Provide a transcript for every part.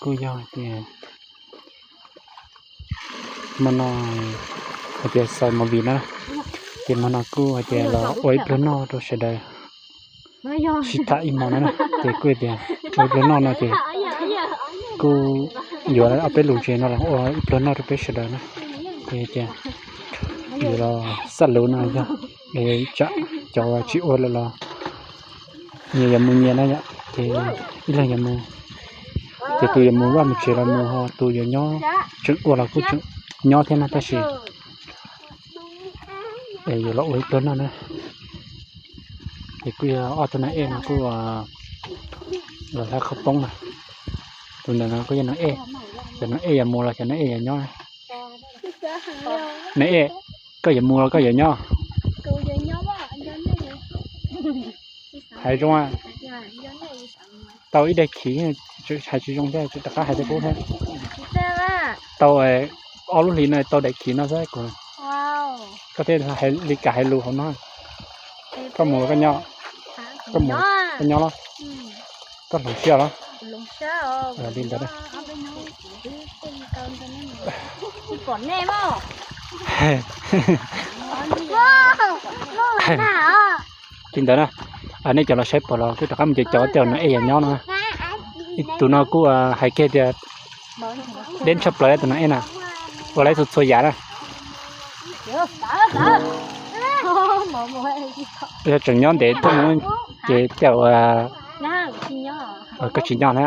kuj yog tias hmo no hais tias xaus movie na, ces hmo no kuj hais tias los ua ib pluag noj rau sawv daws sib tham ib hmo na, ces kuj tias ua ib pluag noj no ces kuj yuav ob peb lus ntses no los ua ib pluag noj rau peb sawv daws na, ces tias yuav los xab luv no yog, tsam cov tsis ua lawm los nyias yuav mus nyias na yom, ces ib leeg yuav mus, ces tus yuav mus vaj mus tsev los mus, ho tus yuav nyob tseem ua los kuj tseem nyob thiab na, tab sis yuav los ua ib pluag noj na. Ces kuj yog ob tug nas ej no kuj los hlab qhov poob na. Tus ntawd no kuj yog nas ej, cov nas ej yuav mus los cov nas ej yuav nyob. Nas ej, koj yuav mus los koj yuav nyob? Hais zoo, tau ib daim khiv, hais tsis zoo thiab, rov qab hais rau kuv thiab. Tau ob lub hlis no tau daim khiv no xwb kuv. Koj thiaj li kam hais lus hauv no. Koj mus los koj nyob, koj mus koj nyob los, koj hloov siab los. Li ntawd. Li ntawd na, nej cov los saib pom los kuj rov qab mus cov cov tej nas ej yuav nyob no. Tus no kuj hais kiag tias deb tshaj plaws tus nas ej na, ua lawv txhua txhua yam na. Yog tseem nyob ntev tuaj ces tej zaum koj tsis nyob na.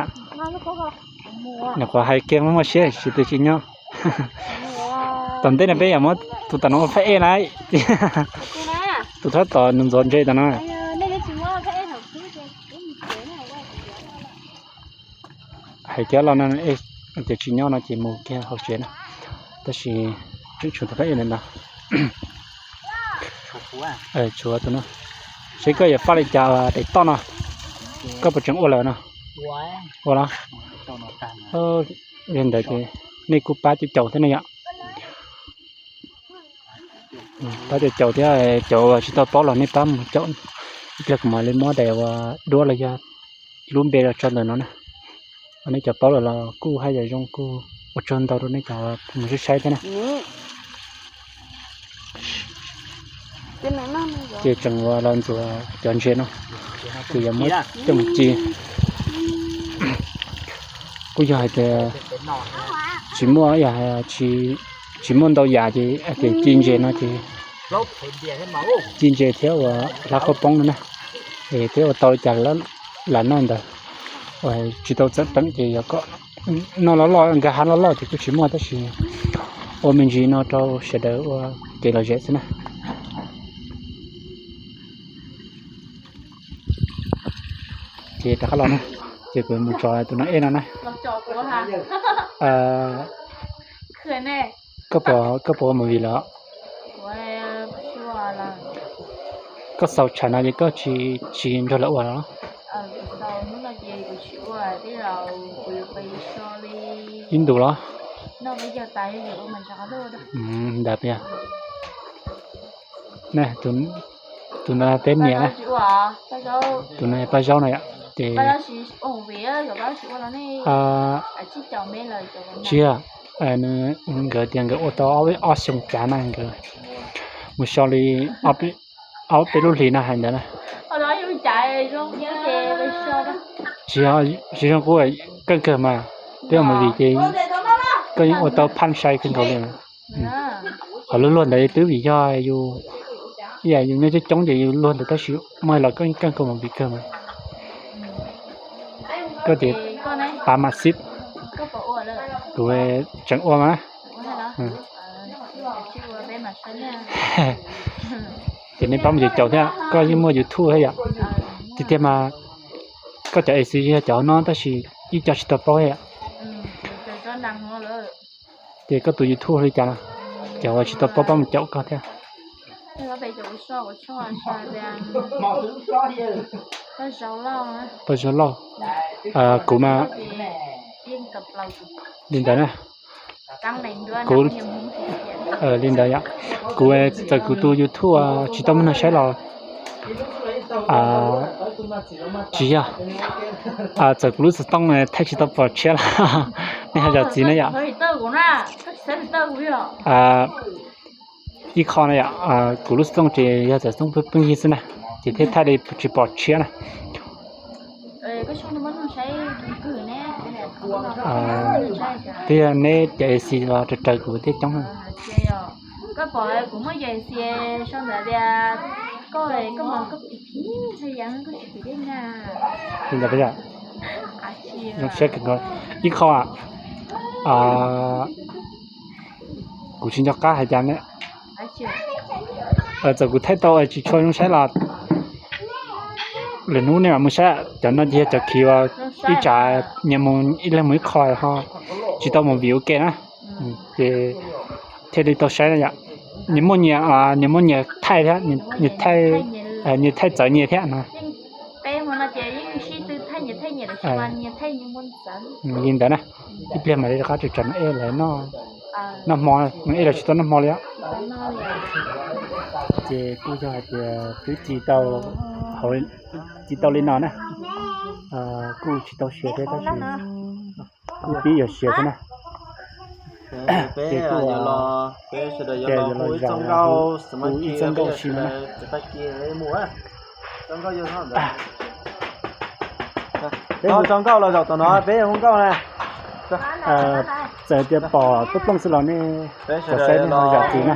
Nyuam qhuav hais kiag muaj muaj siab tsis, twb tsis nyob. Tom ntej no peb yuav muab tus tom no ua phab ej na, tus thab tom nws ntxuav ntses tom no. Hais kiag los no, tias tsis nyob no ces mus kiag hauv tsev na. Tab sis tseem tshuav tus phab ej ntawd ntag. Tshuav tus no, seb koj yuav faj li cas daim toj no, koj puas tseem ua lawm no? Ua los? Li ntawd ces nej kuj pab caum caum thiab ne yom. Pab caum caum thiab, cov uas tsis tau paub los nej pab mus caum, ib pliag kuv mam li muab daim uas duab los yog lub npe los tso ntawm no na. Nej cov paub lawm los kuj haj yam zoo, kuj ua tsaug ntau rau nej cov mus saib saib thiab na. Ces tseem uas los ntxuav cov ntses no, ces yuav muab coj mus ci. Kuj yog hais tias tsis muaj, tsis muaj ntau yam ces hais tias ci ntses no ces ci ntses thiab uas hlab qhov poob no na, es thiab ua tau li cas lam noj ntawd. Uas tsis tau txawm teeb ces yog kom noj loj loj, nkag hav loj loj ces kuj tsis muaj, tab sis ua me ntsis no rau sawv daws ua kev lom zem xwb na. Ces rov qab los na, ces kuv mus tso tus nas ej no na. Koj puas, koj puas ua movie lawm? Koj xaus tsam no ces koj tsis, tsis nrog lawv ua los? Ib ntus los? Ntawd, tus no peb niam na, tus no Paj Zaub no yom, ces tsis yog, nkawd tias nkawd ua tau ob xyoo cav na, nkawd mus so li ob peb lub hlis no hais ntawd na. Tsis yog, tsis zoo kuj keej kawg mas, peb ua movie ces koj yeej ua tau phaj sai kawg nkaus li. Qhov luag luag ntawd twb vim yog yus, yus nyob coob coob ces yus luag ntawd, tab sis muaj los koj yeej keej kawg mus vim kawg mas. Koj tias pav mas xib, kuv tseem ua mas. Ces nej pab mus caum caum thiab, koj yeej muaj YouTube thiab yom. Tiag tiag mas koj cov A C yog cov no tab sis ib co tsis tau paub thiab yom. Ces koj tus YouTube li cas no, cov uas tsis tau paub pab mus caum koj thiab. Paj Zaub Lauj, kuv mas li ntawd na. Kuv, li ntawd yom, kuv txawm kuv tus YouTube tsis tau muaj neeg saib los Tsis yog, txawm kuv lub xov tooj thaij tsis tau pom tshiab los nej ho zam txim na yom. Ib qho na yom, kuv lub xov tooj ces yog xov tooj pheej yig xwb na, ces thiaj thaij li tsis pom tshiab na. Twb yog neb cov A C los raws raws kuv thiaj coob na. Li ntawd, zoo siab kawg nkaus. Ib qho, kuv tsis nco qab hais cas ne. Txawm kuv thaij tau tsis tshua zoo saib los lwm hnub nej mam mus saib. Cov no ces yog cov khiv uas ib tsam nyias mus ib leeg mus ib qho ho tsis tau mus view ua ke na, ces thiaj li tau saib na yom. Nyias muaj nyias, nyias muaj nyias thaij thiab, nyias thaij, nyias thaij txawv nyias thiab no. Li ntawd na, ib pliag mam li rov qab tseem tsam no ej lawv noj, noj hmo, no ej lawv tsis tau noj hmo li os. Ces kuj yog hais tias twb ci tau, ci tau li no na, kuj tsis tau siav thiab tab sis kuj pib yuav siav thiab na. Ces kuj, ces yuav los zaum hu ib txoj nkauj si no na. Tso nkauj los zaum tom no peb hu nkauj na. Txawm tias pom plooj plooj xwb los nej pom saib nej ho zam txim na.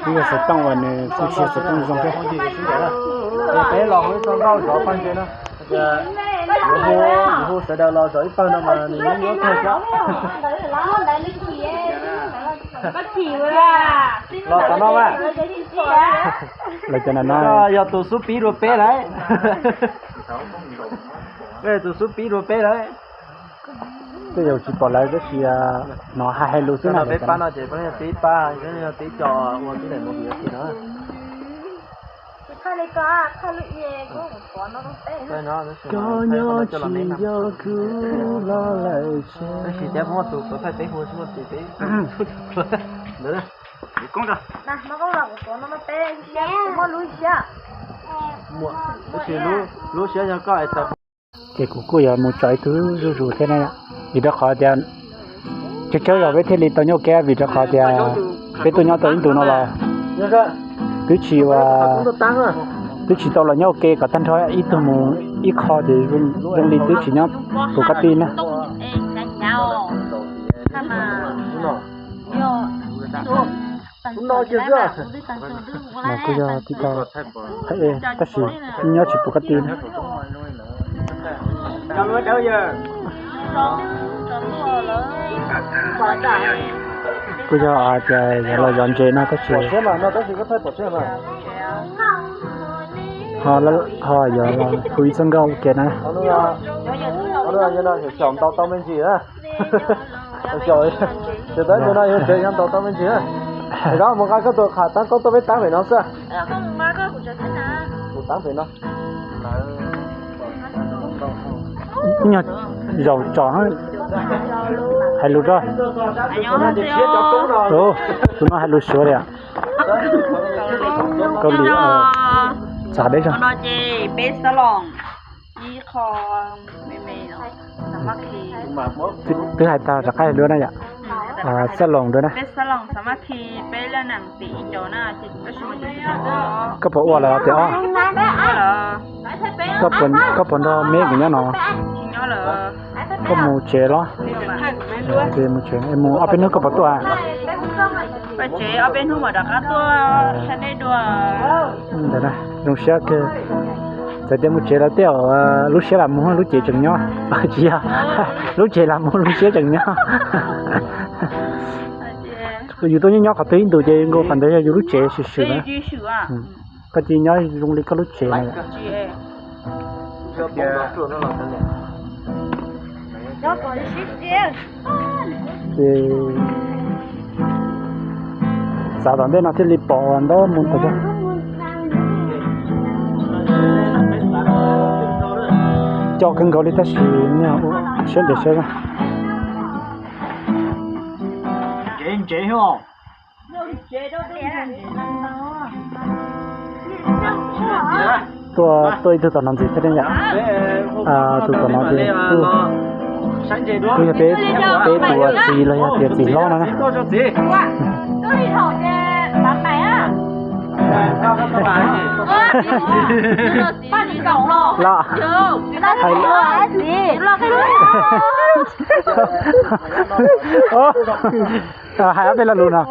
Kuj yog xov tooj uas nws kuj tsis yog xov tooj zoo thiab. Peb los hu ib txoj nkauj zov pawg ntse na. Yuav hu sawv daws los zov ib pawg no mas nws yuav yuav kawg thiab. Los tom no mas. Lawv cov no yog tus xub pib dua peb lawm. Tus xub pib dua peb lawm. Tej zaum tsis pom lawv tab sis hnov hais hais lus xwb na. Peb pab no ces peb yog tib pab, yog tib co ua tib daim movie no. Cov nyob tsis nco kuv los lawm. Tab sis thiab muaj tus kuv thaij peb hu xwb, tus peb ntawd. Tab sis lub siab yog koj es tawm. Ces kuv kuj yuav mus tso ib tug zuj zus thiab na, vim rau qhov tias tseeb tseeb yog peb thiaj li tau nyob ua ke, vim rau qhov tias peb tuaj nyob tau ib ntus no los twb tsis ua, twb tsis tau los nyob ua ke kom tag nrho, ib tug mus ib qho ces zoo li twb tsis nyob pus kab tij na. Mas kuj yog tib co, tab sis nyob tsis pus kab tij na. Kuj yog tias yuav los zov ntses no tab sis ho yuav los hu ib txoj nkauj ua ke na. Ntau tau me ntsis na. Tus no yog tsev nyob ntau tau me ntsis na. Koj mus nqa koj tus qhov taab koj tuaj peb taab pem no xwb. Kuv taab pem no. Nyuag zaum tsom hais lus rau. Tus no hais lus Suav li. Kaus Lim. Txav deb zog. Twb hais tag rov qab dua na yom. Xab loos dua na. Koj puas ua lawm tias ob? Koj puas nrog me kuv nyob no? Koj mus tsev los? Mus tsev, mus ob peb hnub koj puas tuaj? Ntawd zoo siab kawg. Txawm tias mus tsev los tej zaum lub siab lam mus, lub cev tseem nyob. Tsis yog, lub cev lam mus lub siab tseem nyob. Yus tuaj nyob nyob qhov twg ib ntus ces nkaus qhov ntawd yog yus lub tsev swm swm na. Koj cia nyob zoo li koj lub tsev na. Ces xav tom ntej no thiaj li pom ntau mus tau. Co kawg nkaus li tab sis siab ntev siab. Tuaj, tuaj ib tug tom no ntxiv thiab ne yom. Tus tom no ces kuj yog peb, peb tus txiv los yog tias txiv hlob no na. Los hais, hais ob peb lo lus no.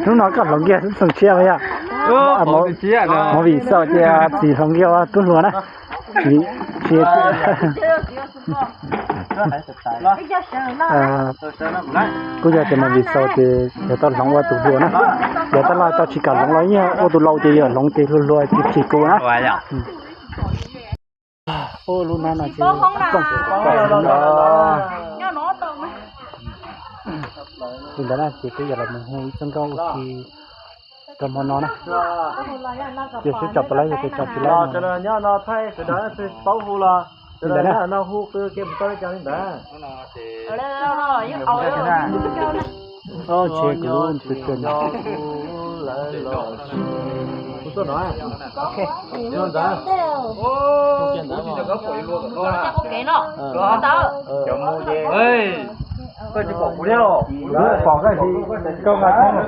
Hnub no koj hloov kiag xeem tshiab yom. Movie xaus ces txiv hloov kiag ua tub hluas na. Kuj yog tias movie xaus ces yog tau hloov ua tus hluas na. Yog taj laj tau tsis kam hloov los yeej ua tus laus ces yog hloov ces hluas hluas ces tsis kuv na. Ua lub hnab no ces koom koom no. Li ntawd na ces peb yuav los mus hu ib txoj nkauj ua si rau hmo no na. Ces sib tsom pas lawv yog tias tsom tsis lawv no. Li ntawd na. Tsis kuv tus tsev no.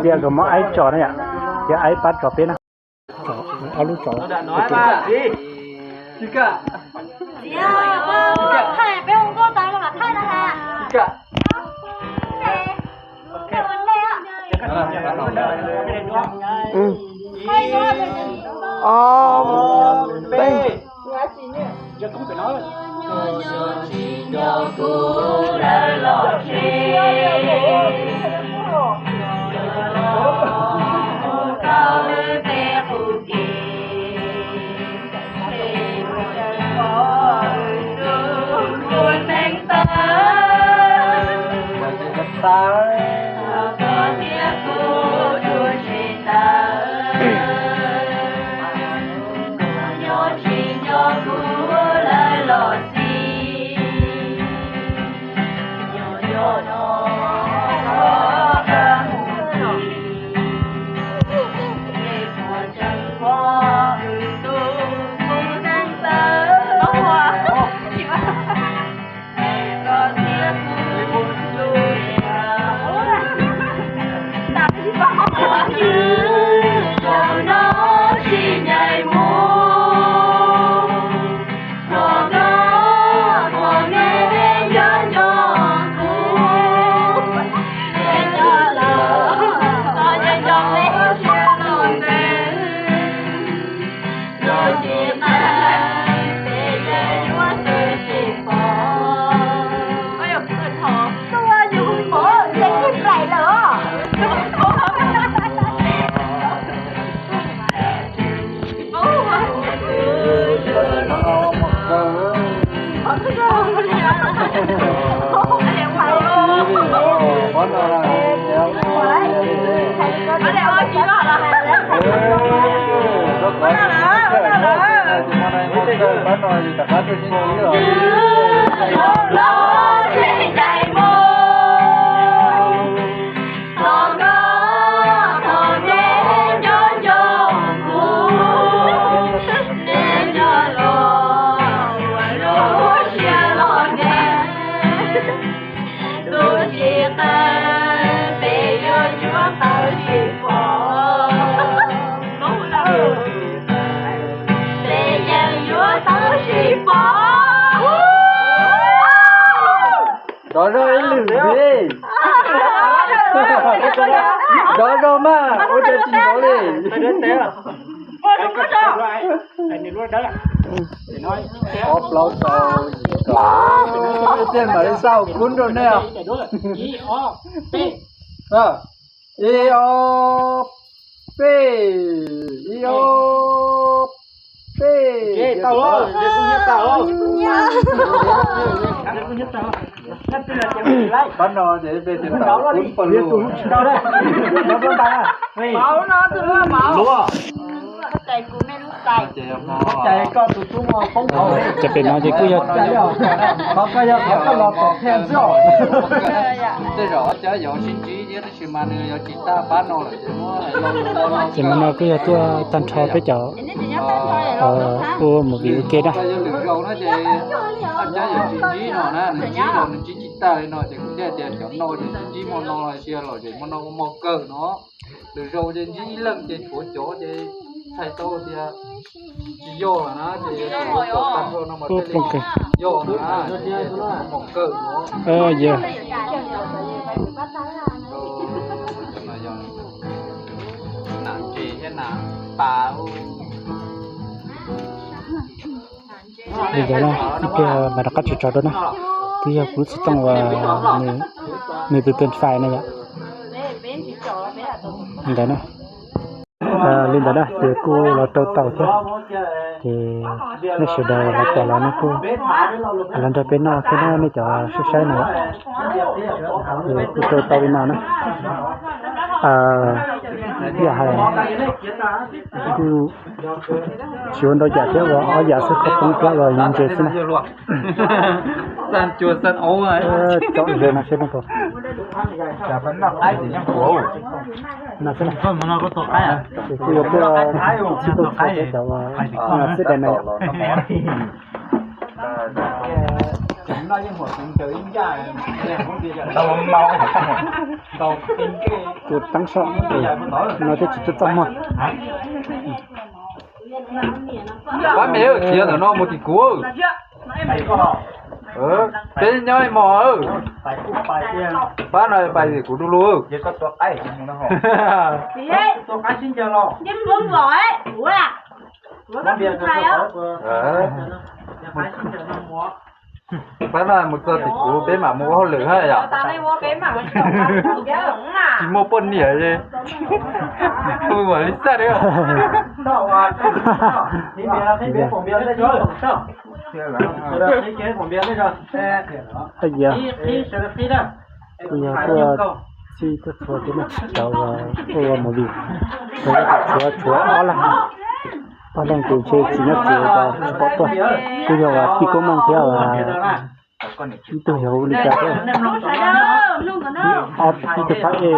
Cia kom muab aib tso na yom, cia aib pab tso peb na. Ob lub tso. Ob peb. Rov zoo ib lwm ntxiv. Rov zoo mas ua cas tsis rov li. Ob plaub rau, tiag mam li xa kub rau nej. Ib ob peb, ib ob peb. Pab no ces peb tias tau kub pawg lug. Ces pem no ces kuj yog, qhov ko yog qhov koj los tom thiaj xwb os. Tej zaum cov yau sib ntsib thiab. Tab sis mas nws yuav tsis tag pab no lawm ces muab hais lo lus ua no. Ces mas no kuj yog tuaj tag nrho peb cov ua movie ua ke na. Yog lwm zaus no ces Paj Tsab yuav tsis ntsib no na, nws ntsib los nws ntsib tsis tag li no ces kuv thiaj tias cov no ces ntsib ntsib hmo no los sis los ces hmo no ua hmo kawg no. Lwm zaus ces ntsib ib leeg ces tshuav cov ces txhais tau tias tsis yog na ces tag nrho no mas thiaj li yog na, ces ua hmo kawg no. Yog. Nas ntses thiab nas pas. Li ntawd na, ib pliag mam rov qab tso tso rau na. Twb yog kuv lub xov tooj uas nws tus twenty five na yom. Li ntawd na. Li ntawd na ces kuj los rau tau thiab. Ces nej sawv daws los pom los nej kuj los nrog peb noj thiab na, nej cov saib saib no. Ces kuj rau tau li no na. Yam hais kuj tsis ua ntau yam thiab, ua ob yam xwb, qhov poob thiab los ntses xwb na. Xaj cua xaj aub. Tsom ze no seb no xwb na. Ces kuj yuav tuaj txhib tuaj txhua thiab cov xib dais na yom. Tus teeb soj no thiaj tsis tuaj txaj muag. Pab me khiav ntawm no mus tim kuv. Peb nyob ib hmos. Pab no pais tim kuv du lug. Pab no mus txog tim kuv peb mam mus ua hauj lwm na yom. Tsis muaj poj niam li. Ua li xaj li. Kuj yog tuaj txhib tuaj txhua thiab na, cov uas ua movie, tshuav tshuav ob leeg, ob leeg ces ntshe txiv nyob tsev tsis pom tuaj. Kuj yog uas tij Koob Meej thiab ib tug yog hu li cas thiab, ob tug phab ej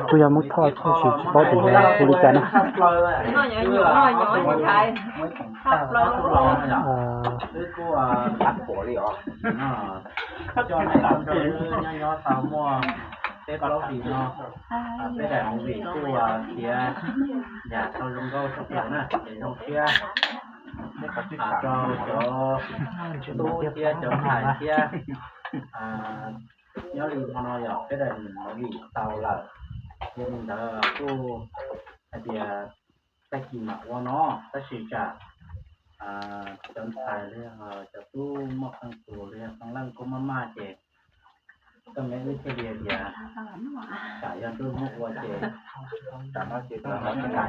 kuj yog Hmoob Thoj tab sis tsis paub tias yog hu li cas na. Coj nej nyob nyob tau muaj peb plaub hlis no, peb daim movie kuj khiav yam tau zoo nkauj tshaj plaws na, ces zoo siab rau cov tub thiab cov ntxhais thiab. Nyob li hmo no yog peb daim movie tau lawm, yog li ntawd kuj hais tias tag kis mam ua no, tab sis tsam cov ntxhais li cov tub muaj qee tus li qee leej kuj maj maj ces koj me wb thiaj li tias tsam yog ntuj hnub ua ces tsam no ces tsam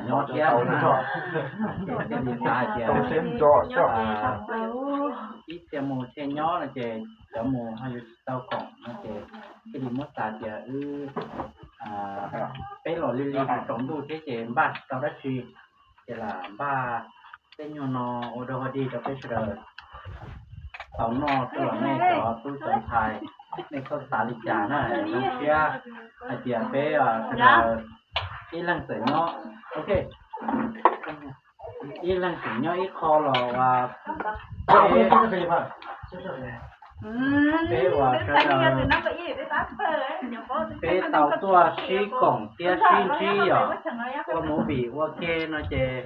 nyob thiab, ces thiaj li xav hais tias ib txhia mus txhia nyob no ces cov mus ho yuav tsis tau khoom no ces thiaj li muab xav tias wb peb los li li tsaus ntuj thiab ces npaj tsis tau dab tsi, ces lam npaj tej nyuag no ua dog dig rau peb sawv daws tau noj xwb los nej cov tub cov ntxhais nej txhob xav li cas na, zoo siab hais tias peb sawv daws ib leeg txawm nyob, ok, ib leeg tseem nyob ib qho los peb, peb uas sawv daws peb tau tuaj sib koom thiab sib ntsib yom, ua movie ua ke no ces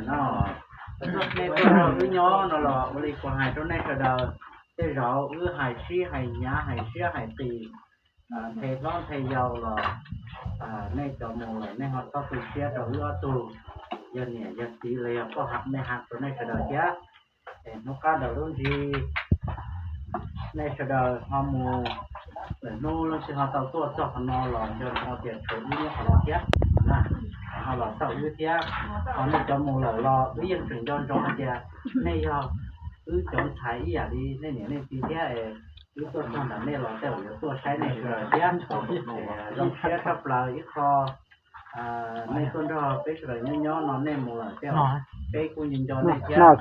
no nej tuaj nrog wb nyob no los ua li kuv hais rau nej sawv daws, tej zaum wb hais sib hais hnyav hais siab hais qis, nthe hlob nthe yau los nej cov mus lawm nej ho txhob tu siab rau wb ob tug, yog niam yog txiv los yog poj ha me ha rau nej sawv daws thiab. Es hnub qab ntawm lub ntsis nej sawv daws ho mus, lwm hnub leej twg ho tau tuaj txog qhov no los nco ntsoov tias tshuav wb nyob qhov no thiab na, ho los xauj wb thiab. Ho nej cov mus lawm los wb yeej tseem nco ntsoov hais tias nej yog wb cov ntxhais ib yam li nej niam nej txiv thiab es wb tuaj txog ntawm nej los tej zaum yuav tuaj saib nej sawv daws thiab. Zoo siab tshaj plaws ib qho nej tuaj nrog peb sawv daws nyob nyob no nej mus lawm tej zaum peb kuj nco nco nej thiab.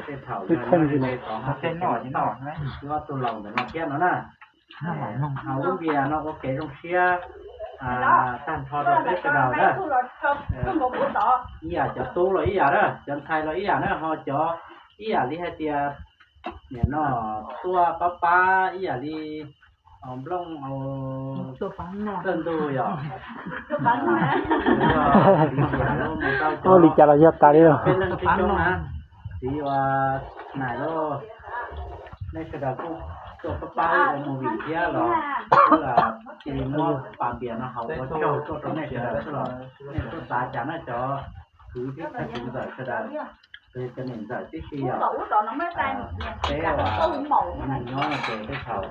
Tej thaum yog nyob ze ze tod wb ob tug laus ntawm no thiab no na. Haus lub npias no ua kev zoo siab tag nrho rau peb sawv daws na. Ib yam cov tub los ib yam na, cov ntxhais los ib yam na, ho cov ib yam li hais tias nim no tuaj pab pab ib yam li nplooj txawj ntug yom. Ua li cas los yog tas li los. Peb leej tib coob na, txiv ua nais loj, nej sawv daws kuj tuaj pab pab ua movie thiab los, cia li muab pas npias no haus ua tsaug tuaj rau nej sawv daws xwb los, nej tuaj xav cas na cov kwv tij txheej ntxawm sawv daws, cov niam ntxawm tib si yom. Peb ua neeg nyob no ces tej thaum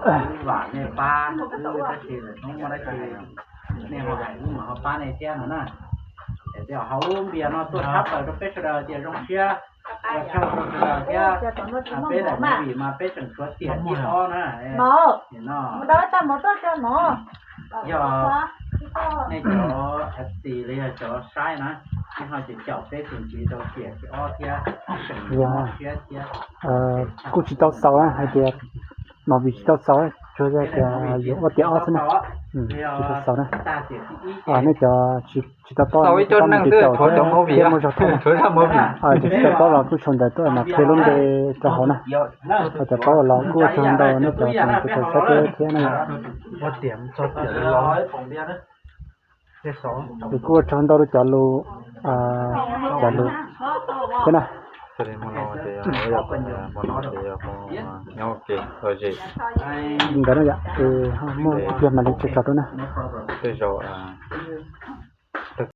wb vam nej pab wb tab sis lawm hnub muaj dab tsi nej ho hais wb mam ho pab nej thiab no na. Es tej haus lub npias no tuaj tshab plaws rau peb sawv daws tias zoo siab, ua tsaug rau sawv daws thiab. Peb daim movie mas peb tseem tshuav tiam thib ob na. Nim no yog nej cov F C los yog cov saib na, nej ho caum caum peb tus ntxiv rau tiam thib ob thiab, tseem mob siab thiab. Kuj tsis tau xaus na, hais tias movie tsis tau xaus, tsuas yog tias yuav ua tiam ob xwb na. Tsis tau xaus na. Nej cov tsis tau paub, cov mus caum thiab muaj zog thiab, cov tsis tau paub los kuj sau ntawv tuaj mas qhia lub npe rau hauv na. Ho cov paub los kuj ua tsaug ntau nej cov tseem tus tau saib peb thiab na. Ces kuj ua tsaug ntau rau cov lus, cov lus thiab na. Ntawd na yom, es muaj tiag mam li tso tso rau na. Tej zaum